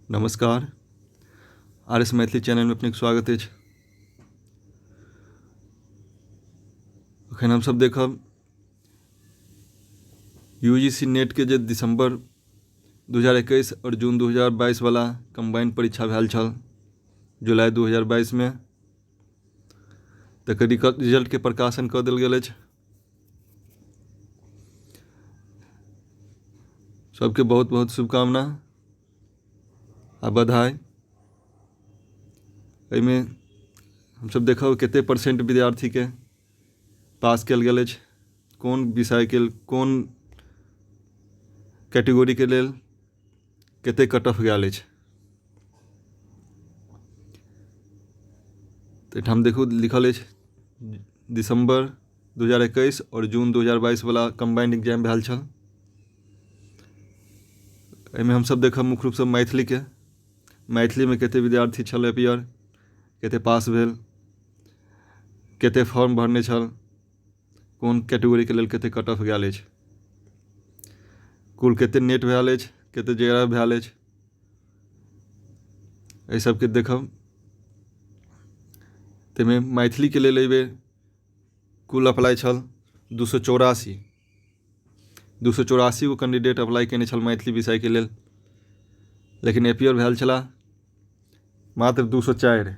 नमस्कार, R S Maithili चैनलमे अपनेके स्वागत अछि। एखन हमसभ देखब यू जी सी नेटके जे दिसम्बर 2021 आओर जून 2022 वला कम्बाइंड परीक्षा भेल छल जुलाई 2022मे, तकर रिजल्टके प्रकाशन कऽ देल गेल अछि। सबके बहुत बहुत शुभकामना आ बधाई। एहिमे हमसब देखब कते परसेंट विद्यार्थीके पास कयल गेल अछि, कोन विषयके कोन कैटेगरीके लेल कते कट ऑफ गेल अछि। तऽ एहिठाम देखू लिखल अछि दिसम्बर 2021 आओर जून 2022 वला कम्बाइंड एग्जाम भेल छल। एहिमे हमसब देखब मुख्य रूपसँ मैथिलीके, मैथिलीमे कते विद्यार्थी छल एपियर, कते पास भेल, कते फॉर्म भरने छल, कोन कैटेगरीके लेल कते कट ऑफ गेल अछि, कुल कते नेट भेल अछि, कते जे आर एफ भेल अछि, एहि सबके देखब। ताहिमे मैथिलीके लेल एहिबेर कुल अप्लाइ छल 284, 284 गो कैंडिडेट अप्लाइ कयने छल मैथिली विषयके लेल, लेकिन एपियर भेल छलाह मात्र 204,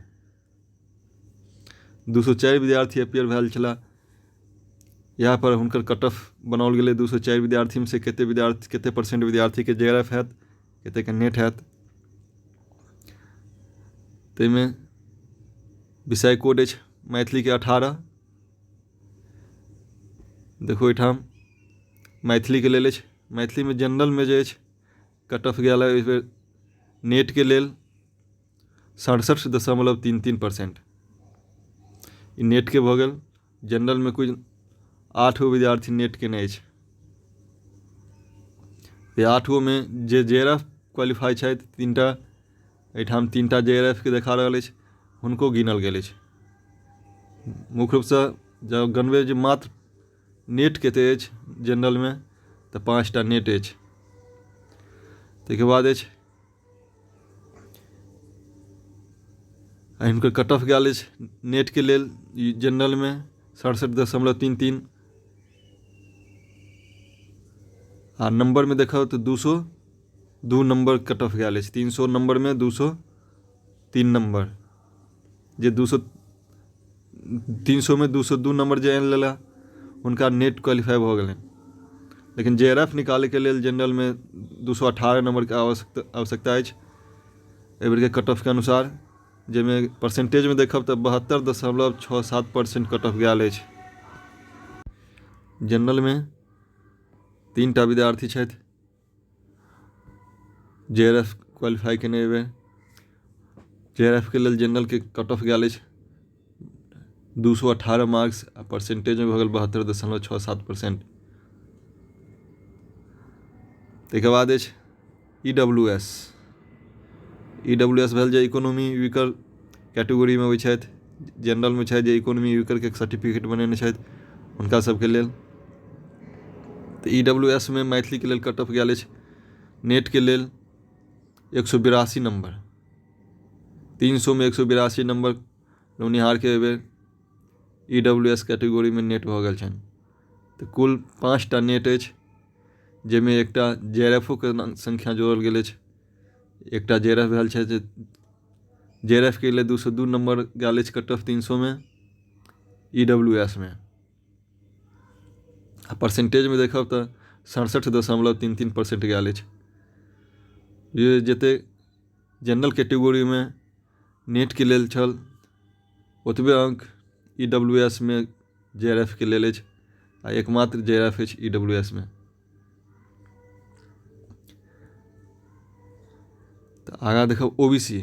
204 विद्यार्थी एपियर भेल छलाह। इएह पर हुनकर कट ऑफ बनाओल गेलै। 204 विद्यार्थीमे से कते विद्यार्थी, कते परसेंट विद्यार्थीके जे आर एफ हैत, कतेके नेट हैत। ताहिमे विषय कोड अछि मैथिलीके 18। देखू एहिठाम मैथिलीके लेल अछि। मैथिलीमे जनरलमे जे अछि कट ऑफ गेल एहिबेर नेटके लेल 67.33%। ई नेटके भऽ गेल। जनरलमे कुल 8 गो विद्यार्थी नेट केने अछि। 8 गोमे जे जे आर एफ क्वालिफाइ छथि 3टा, एहिठाम 3टा जे आर एफ के देखा रहल अछि, हुनको गिनल गेल अछि। मुख्य रूपसँ जँ गनबै जे मात्र नेट कतेक अछि जनरलमे, तऽ 5टा नेट अछि। ताहिके बाद अछि हिनकर कट ऑफ गेल अछि नेटके लेल जनरलमे 67.33 आ नम्बरमे देखब तऽ 202 नम्बर कट ऑफ गेल अछि। 300 नम्बरमे 203 नम्बर, जे 200 300मे 202 नम्बर जे आनि लेला हुनका नेट क्वालिफाइ भऽ गेलनि। लेकिन जे आर एफ निकालैके लेल जनरलमे 218 नम्बरके आवश्यकता अछि एहिबेरके कट ऑफके अनुसार, जाहिमे परसेंटेजमे देखब तऽ 72.67% कट ऑफ गेल अछि। जनरलमे 3टा विद्यार्थी छथि जे आर एफ क्वालिफाइ केने एहिबेर। जे आर एफ के लेल जनरलके कट ऑफ गेल अछि 218 मार्क्स आ परसेंटेजमे भऽ गेल 72.67%। ताहिके बाद अछि E W S. E W S भेल जे इकोनॉमी वीकर कैटेगरीमे अबै छथि, जनरलमे छथि जे इकोनॉमी वीकरके सर्टिफिकेट बनेने छथि हुनका सबके लेल। तऽ ई डब्ल्यू एस मे मैथिलीके लेल कट ऑफ गेल अछि नेटके लेल 182 नम्बर, 300मे 182 नम्बर लौनिहारके एहिबेर ई डब्ल्यू एस कैटेगरीमे नेट भऽ गेल छनि। तऽ कुल 5टा नेट अछि, जाहिमे एकटा जे आर एफ ओ के संख्या जोड़ल गेल अछि। एकटा जे आर एफ भेल छै, जे जे आर एफ के लेल 202 नम्बर गेल अछि कट ऑफ 300मे ई डब्ल्यू एस मे आ परसेंटेजमे देखब तऽ 67.33% गेल अछि। जे जतेक जनरल कैटेगरीमे नेटके लेल छल ओतबे अंक ई डब्ल्यू एस मे जे आर एफ के लेल अछि आ एकमात्र जे आर एफ अछि ई डब्ल्यू एस मे। तऽ आगाँ देखब O B C.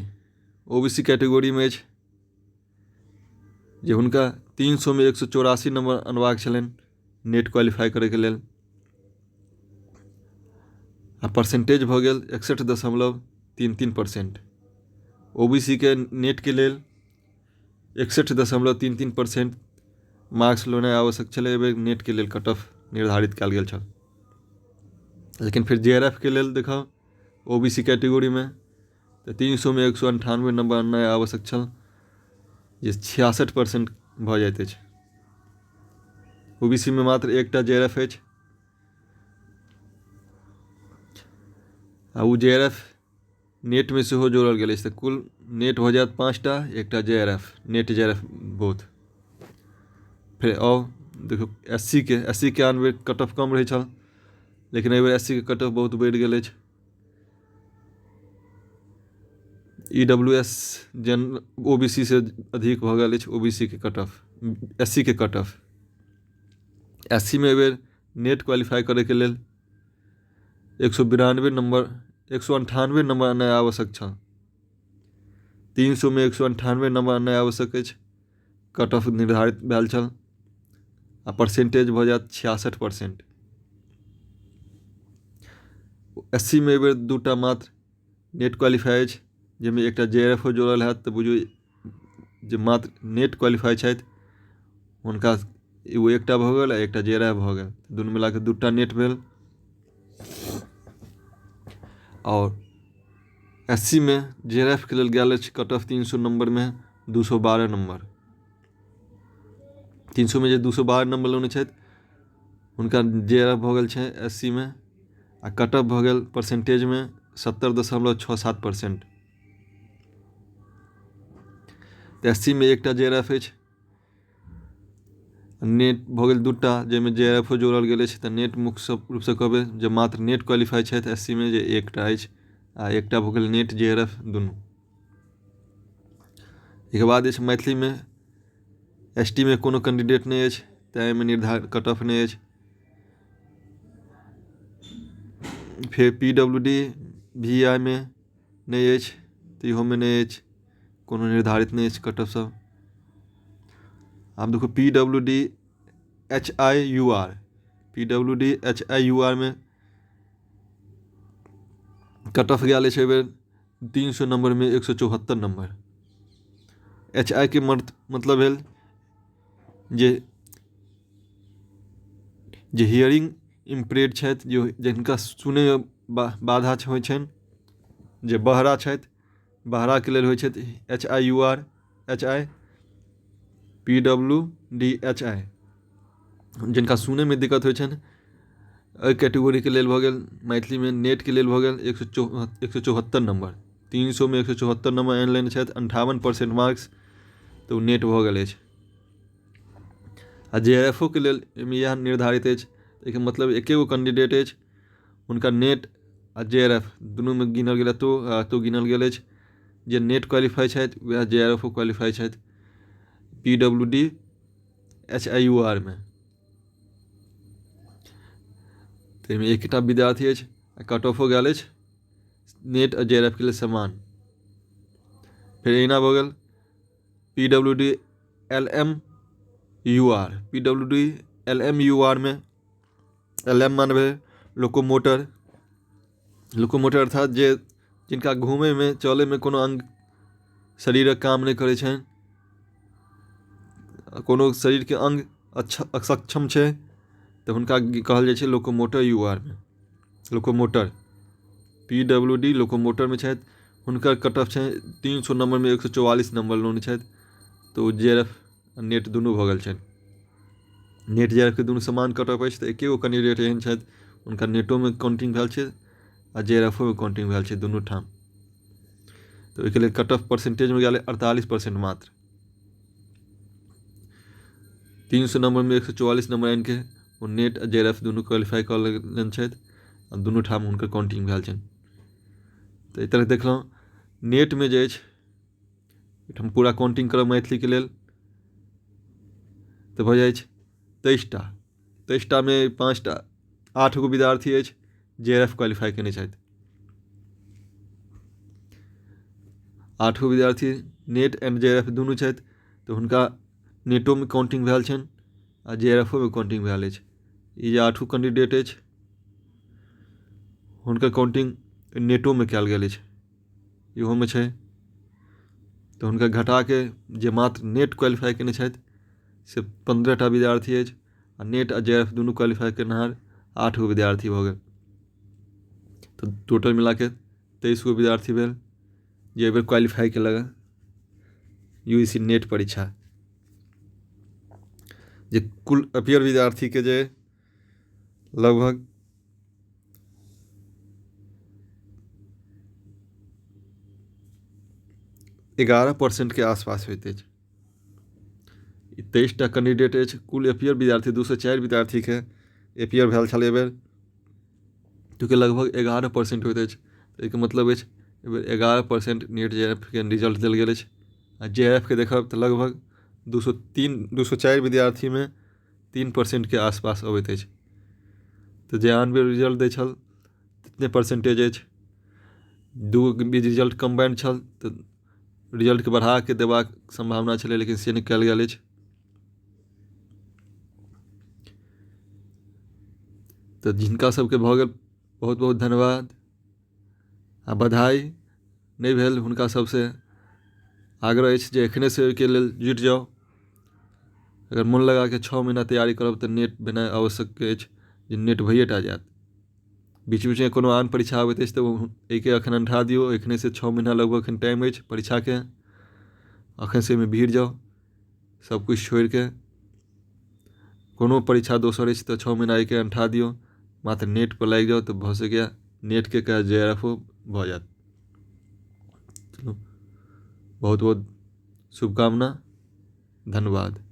O B C कैटेगरीमे अछि जे हुनका 300मे 184 नम्बर अनबाक छलनि नेट क्वालिफाइ करैके लेल आ परसेंटेज भऽ गेल 61.33%। ओ बी सी के नेटके लेल 61.33% मार्क्स लेनाइ आवश्यक छलै। एहिबेर नेटके लेल कट ऑफ निर्धारित कयल गेल छल। लेकिन फेर जे आर एफ के लेल देखब ओ बी सी कैटेगरीमे तऽ 300मे 198 नम्बर अननाइ आवश्यक छल, जे 66% भऽ जाइत अछि। ओ बी सी मे मात्र एकटा जे आर एफ अछि आ ओ जे आर एफ नेटमे सेहो जोड़ल गेल अछि, तऽ कुल नेट भऽ जायत 5टा, एकटा J R F, NET J R F both. फेर आउ देखियौ एस सी के, एस सी के आन बेर कट ऑफ कम रहै छल, लेकिन एहिबेर एस सी के कट ऑफ बहुत बढ़ि गेल अछि। E W S general O B C से अधिक भऽ गेल अछि ओ बी सी के कट ऑफ, एस सी के कट ऑफ। एस सी मे एहिबेर नेट क्वालिफाइ करैके लेल 192 नम्बर, 198 नम्बर अननाइ आवश्यक छल। 300मे 198 नम्बर अननाइ आवश्यक अछि, कट ऑफ निर्धारित भेल छल आ परसेंटेज भऽ जायत 66%। एस सी मे एहिबेर 2टा मात्र नेट क्वालिफाइ अछि, जाहिमे एकटा जे आर एफ ओ जोड़ल हैत, तऽ बुझू जे मात्र नेट क्वालिफाइ छथि हुनका एगो एकटा भऽ गेल आ एकटा जे आर एफ भऽ गेल, दुनू मिलाकऽ 2टा नेट भेल। आओर एस सी मे जे आर एफ के लेल गेल अछि कट ऑफ 300 नम्बरमे 212 नम्बर। 300मे जे 212 नम्बर लेने छथि हुनका जे आर एफ भऽ गेल छै एस सी मे आ कट ऑफ भऽ गेल परसेंटेजमे 70.67%। तऽ एस सी मे एकटा जे आर एफ अछि, नेट भऽ गेल 2टा, जाहिमे जे आर एफ ओ जोड़ल गेल अछि, तऽ नेट मुख्य रूपसँ कहबै जे मात्र नेट क्वालिफाइ छथि एस सी मे जे एकटा अछि आ एकटा भऽ गेल नेट जे आर एफ दुनू। एहिके बाद अछि मैथिलीमे एस टी मे कोनो कैंडिडेट नहि अछि, तेँ एहिमे निर्धारित कट ऑफ नहि अछि। फेर पी डब्ल्यू डी वी I मे नहि अछि, तऽ इहोमे नहि अछि, कोनो निर्धारित नहि अछि कट ऑफ सब। आब देखू P W D H I U R, P W D H I U R मे कट ऑफ गेल अछि एहिबेर 300 नम्बरमे 174 नम्बर। एच I के मतलब भेल जे हियरिंग इम्पेयर्ड छथि, जे जिनका सुनैमे बाधा होइ छनि, जे बहरा छथि, बहराके लेल होइ छथि H I U R H I P W D H I, जिनका सुनैमे दिक्कत होइ छनि एहि कैटेगरीके लेल भऽ गेल मैथिलीमे नेटके लेल भऽ गेल 174 नम्बर। 300मे 174 नम्बर आनि लेने छथि, 58% मार्क्स, तऽ ओ नेट भऽ गेल अछि। आ जे आर एफ ओ के लेल एहिमे इएह निर्धारित अछि, एहिके मतलब एके गो कैंडिडेट अछि, हुनका नेट आ जे आर एफ दुनूमे गिनल गेल, एतौ आ एतौ गिनल गेल अछि। जे नेट क्वालिफाइ छथि वएह जे आर एफ ओ क्वालिफाइ छथि P W D H I U R मे। तऽ एहिमे एकटा विद्यार्थी अछि आ कट ऑफो गेल अछि नेट आ जे आर एफ के लेल समान। फेर एहिना भऽ गेल P W D L M U R, P W D L M U R मे एल एम माने भेल लोकोमोटर, लोकोमोटर अर्थात जे जिनका घूमयमे चलयमे कोनो अंग शरीरक काम नहि करै छनि, कोनो शरीरके अंग असक्षम छै, तऽ हुनका कहल जाइ छै लोकोमोटर यू आर मे, लोकोमोटर पी डब्ल्यू डी लोकोमोटरमे छथि, हुनकर कट ऑफ छनि 300 नम्बरमे 144 नम्बर लेने छथि, तऽ ओ जे आर एफ आ नेट दुनू भऽ गेल छनि। नेट जे आर एफ के दुनू समान कट ऑफ अछि, तऽ एके गो कैंडिडेट एहन छथि हुनका नेटोमे काउंटिंग भेल छै आ जे आर एफ ओ मे काउंटिंग भेल छै दुनू ठाम, तऽ ओहिके लेल कट ऑफ परसेंटेजमे गेलै 48% मात्र। 300 नम्बरमे 144 नम्बर आनिके ओ नेट आ जे आर एफ दुनू क्वालिफाइ कऽ लेने छथि आ दुनू ठाम हुनकर काउंटिंग भेल छनि। तऽ एहि तरह देखलहुँ नेटमे जे अछि एहिठाम पूरा काउंटिंग करब मैथिलीके लेल तऽ भऽ जाइ छै 23टा, 23टामे 5टा 8 गो विद्यार्थी अछि जे आर एफ क्वालिफाइ केने छथि, 8 गो विद्यार्थी नेट एंड जे आर एफ दुनू छथि, तऽ हुनका नेटोमे काउंटिंग भेल छनि आ जे आर एफ ओ मे काउंटिंग भेल अछि। ई जे 8 कैंडिडेट अछि हुनकर काउंटिंग नेटोमे कयल गेल अछि, इहोमे छै, तऽ हुनका घटाके जे मात्र नेट क्वालिफाइ केने छथि से 15टा विद्यार्थी अछि आ नेट आ जे आर एफ दुनू क्वालिफाइ केनिहार 8 गो विद्यार्थी भऽ गेल, तऽ टोटल मिलाके 23 गो विद्यार्थी भेल। जे एहिबेर क्वालिफाइ केलक हँ यू जी सी नेट परीक्षा, जे कुल अपियर विद्यार्थीके जे लगभग 11%के आसपास होइत अछि। ई 23टा कैंडिडेट अछि। कुल एपियर विद्यार्थी 204 विद्यार्थीके एपियर भेल छल एहिबेर, जो लगभग 11% होइत अछि। एहिके मतलब अछि एहिबेर 11% नेट जे एफ के रिजल्ट देल गेल अछि। आ जे एफ के देखब तऽ लगभग 203, 204 विद्यार्थीमे 3%के आसपास अबैत अछि। तऽ जे आन बेर रिजल्ट दै छल तितने परसेंटेज अछि। दू रिजल्ट कम्बाइंड छल तऽ रिजल्टके बढ़ाके देबाक सम्भावना छलै, लेकिन से नहि कयल गेल अछि। तऽ जिनका सबके भऽ गेल बहुत बहुत धन्यवाद आ बधाई, नहि भेल हुनका सबसँ आग्रह अछि जे एखनेसँ ओहिके लेल जुटि जाउ। अगर मोन लगाके 6 महीना तैयारी करब तऽ नेट भेनाइ आवश्यक अछि जे नेट भइए टा जायत। बीच बीचमे कोनो आन परीक्षा आबैत अछि तऽ एहिके एखन अनठा दियौ। एखनेसँ 6 महीना लगभग एखन टाइम अछि परीक्षाके, एखनसँ एहिमे भिड़ जाउ सबकिछु छोड़िके। कोनो परीक्षा दोसर अछि तऽ 6 महीना एहिके अनठा दियौ, मात्र नेटपर लागि जाउ तऽ भऽ सकैए नेटके काज जे आर एफ ओ भऽ जायत। चलू, बहुत बहुत शुभकामना, धन्यवाद।